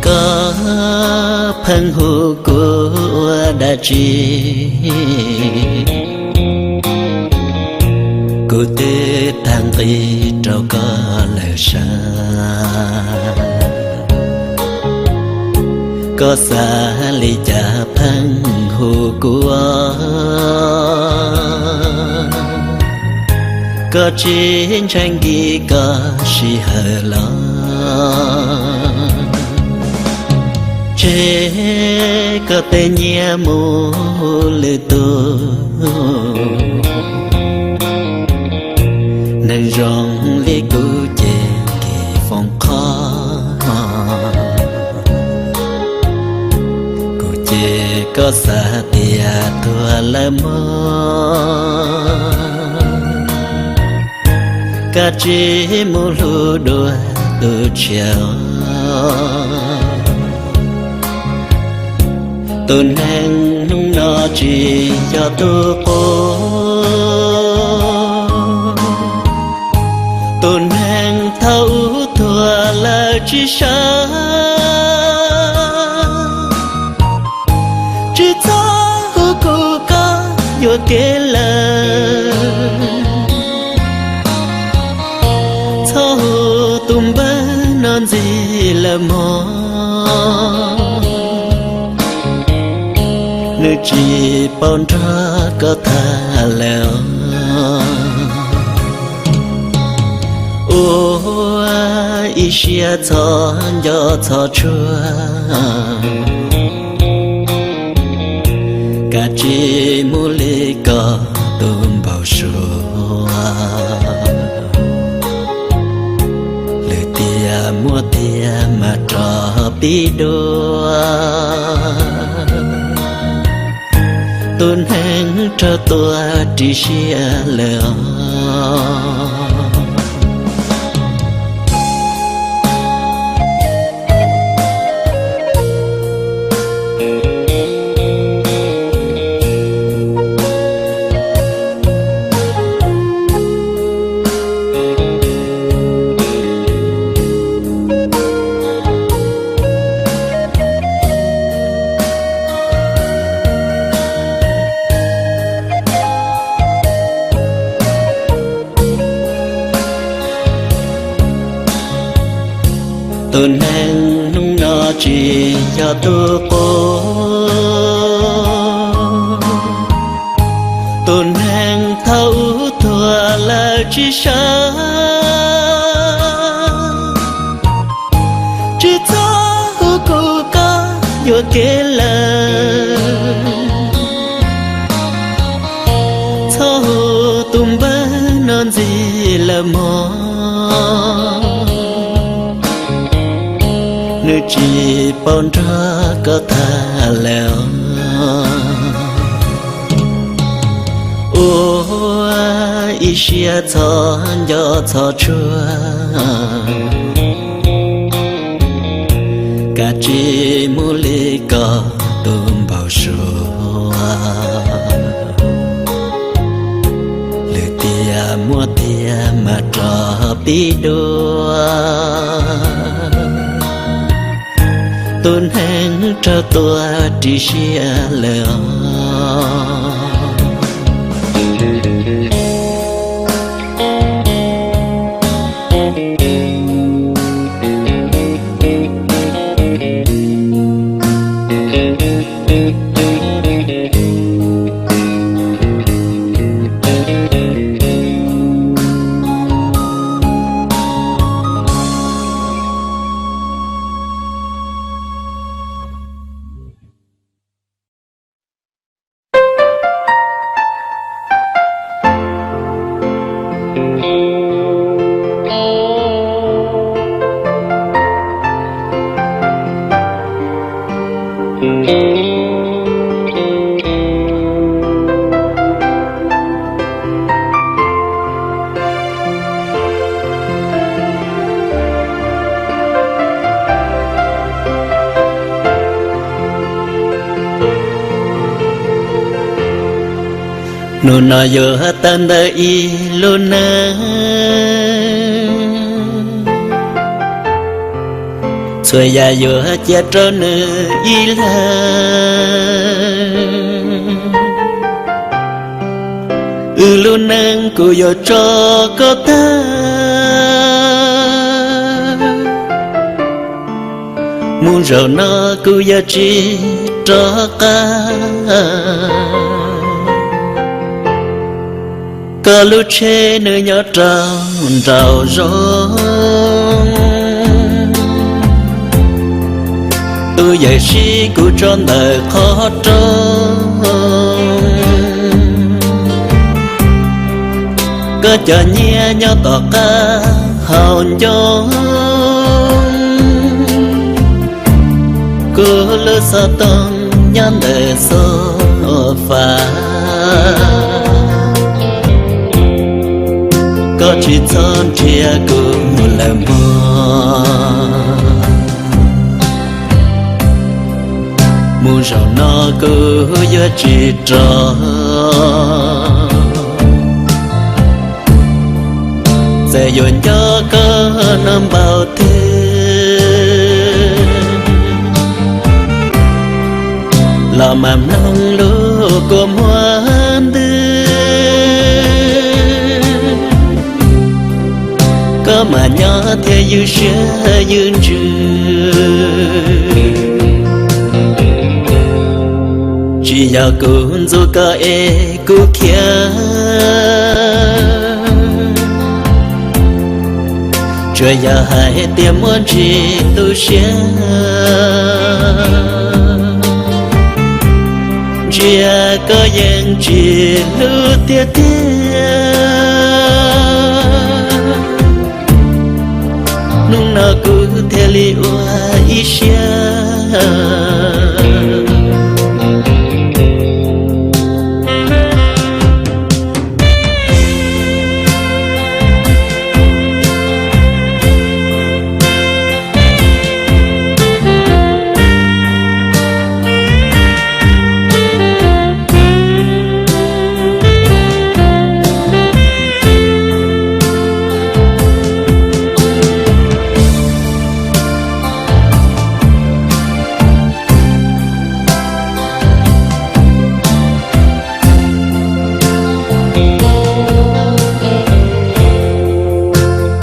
Koj pheej hu kuv ua dab tsi? Kuv twb tag nqi rau koj lawm sas. Koj xav li cas pheej hu kuv? Koj tsis ntshai nkim koj sij hawm los? Tseg koj tej nyiaj mus lwm tus, neeg zoo li kuv ces kis foom qhov. Kuv ces koj xav tias tuag lawm mog, koj tsis mus hlub dua tus tshiab. Tus neeg hnub no tsis yog tus qub, tus neeg thaum ub tuag lawm tsis sawv. Tsis txhob hu kuv koj yuam kev lawm, txhob hu tus npawg no ntxiv lawm mog. Nws tsis paub nrog koj tham lawm. Ua ib siab txhob nco txhob tshuav, kav tsij mus li koj tus npau suav. Lwm tiam muaj tiag mas rov pib dua, tus neeg raug tua ris siab lawm os. Tus neeg hnub no tsis yog tus qub, tus neeg thaum ub tuag lawm tsis sawv. Tsis txhob hu kuv koj yuam kev lawm, txhob hu tus npawg no ntxiv lawm mog. Nws tsis paub nrog koj tham lawm os. Ua ib siab txhob nco txhob tshuav, kav tsij mus li koj tus npau suav. Lwm tiam muaj tiag mas rov pib dua, tus neeg raug tua ris siab lawm os. Hnub no yuav tawm ntawm ib lub neej, txhua yam yuav cia rau nws ib leeg. Wb lub neej kuv yuav tso koj tag, mus zaum no kuv yuav tsis rov qab. Koj lub tsheb nws nyob rau nraum zoov, tus yawm sib kuv tso ntawm qhov rooj. Koj cov nyiaj nyob tom qab hauv ncoo, kuv lub xov tooj nyob ntawm sofa. Koj tsis txhob nrhiav kuv lawm mog, mus zaum no kuv yuav tsis rov. Txawm yuav nco koj no npaum twg los mam mloog lub kua muag ntws, koj mam nyob thiab ywj siab ywj ntsws. Tsis yog kuv ntxub koj es kuv khiav, tsuas yog hais tias muaj ntsis tu siab, ntsia koj yeej tsis hlub tiag tiag. Hnub no kuv thiaj li ua ib siab.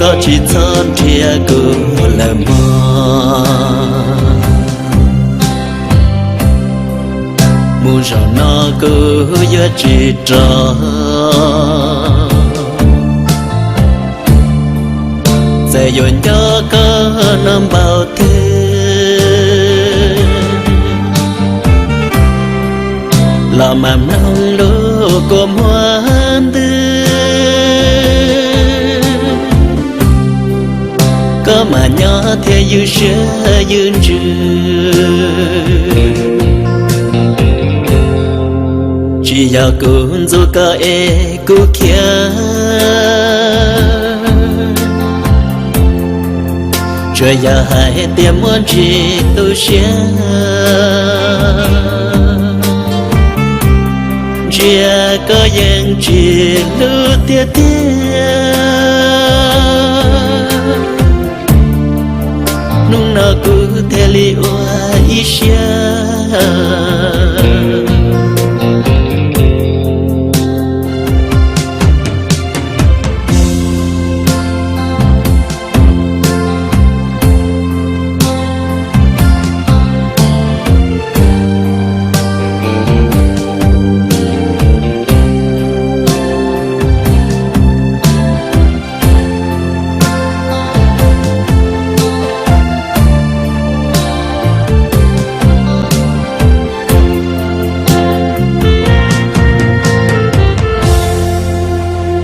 Koj tsis txhob nrhiav kuv lawm mog, mus zaum no kuv yuav tsis rov. Txawm yuav nco koj no npaum twg los mam mloog lub kua muag ntws, koj mam nyob thiab ywj siab ywj ntsws. Tsis yog kuv ntxub koj es kuv khiav, tsuas yog hais tias muaj ntsis tu siab, ntsia koj yeej tsis hlub tiag tiag. Hnub no kuv thiaj li ua ib siab.